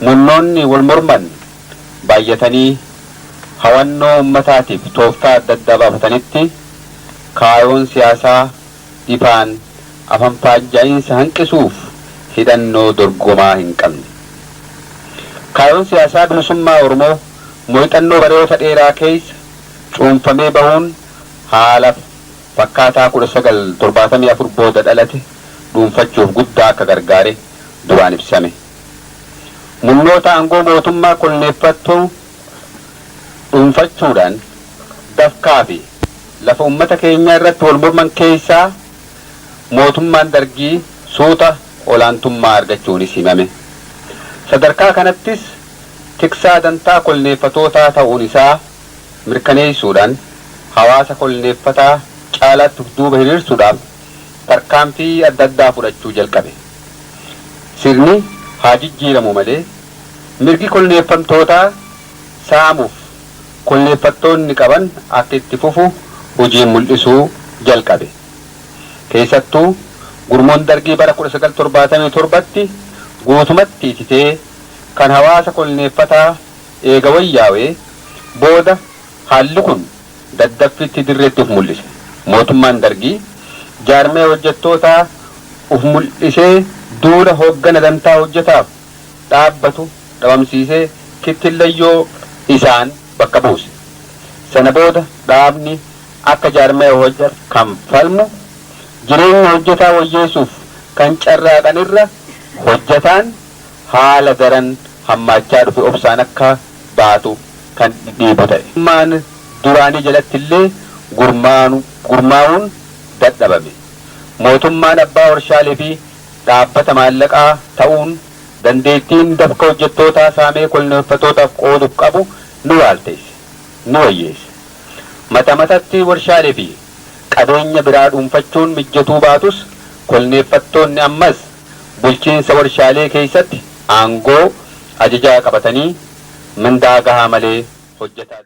Murnoonni wal morman baay'atanii hawannoo uummataatiif tooftaa adda addaa baafatanitti kaayoon siyaasaa ifaan afanfaajja'iinsa hanqisuuf hidhannoo dorgomaa hin qabne. Kaayoon siyaasaa bilisummaa Oromoo muuxannoo baroota dheeraa keessa cuunfamee bahuun haala fakkaataa 1974 booda dhalate dhuunfachuuf guddaa akka gargaare duraan ibsame. Murnoota aangoo mootummaa koloneeffattuu dhuunfachuudhaan dafkaa fi lafa uummata keenyaa irratti wal morman keessaa mootummaan Dargii suuta olaantummaa argachuunis himame. Sadarkaa kanattis tiksaa dantaa koloneeffatootaa ta'uun isaa mirkaneessuudhaan hawaasa koloneeffataa caalaatti of duuba hiriirsuudhaaf tarkaanfii adda addaa fudhachuu jalqabe. Sirni haa jijjiiramu malee mirgi koloneeffamtootaa saamuuf koloneeffattoonni qaban akka itti fufu hojiin mul'isuu jalqabe. Keessattuu gurmuun Dargii bara 1977tti guutumatti ititee kan hawaasa koloneeffataa eega wayyaawee booda haalli kun daddaffitti dirreetti of mul'ise. Mootummaan Dargii jaarmee hojjettootaa of mul'isee duula hooggana dantaa hojjetaaf dhaabbatu dhabamsiisee kittillayyoo isaan bakka buuse. Sana booda dhaabni akka jaarmee hojjetu kan falmu jireenya hojjetaa wayyeessuuf kan carraaqan irra hojjetaan haala daran hammaachaa dhufe obsaan akka baatu kan dhiibu ta'e. Mootummaan duraanii jalatti illee gurmaa'uun dadhabame. Mootummaan abbaa warshaalee fi dhaabbata maallaqaa ta'uun dandeettiin dafka hojjettootaa saamee koloneeffattootaaf qooduuf qabu ni waalteesse, ni wayyeesse. Mata matatti warshaalee fi qabeenya biraa dhuunfachuun mijjatuu baatus koloneeffattoonni ammas bulchiinsa warshaalee keessatti aangoo ajajaa qabatanii mindaa gahaa malee hojjetaa.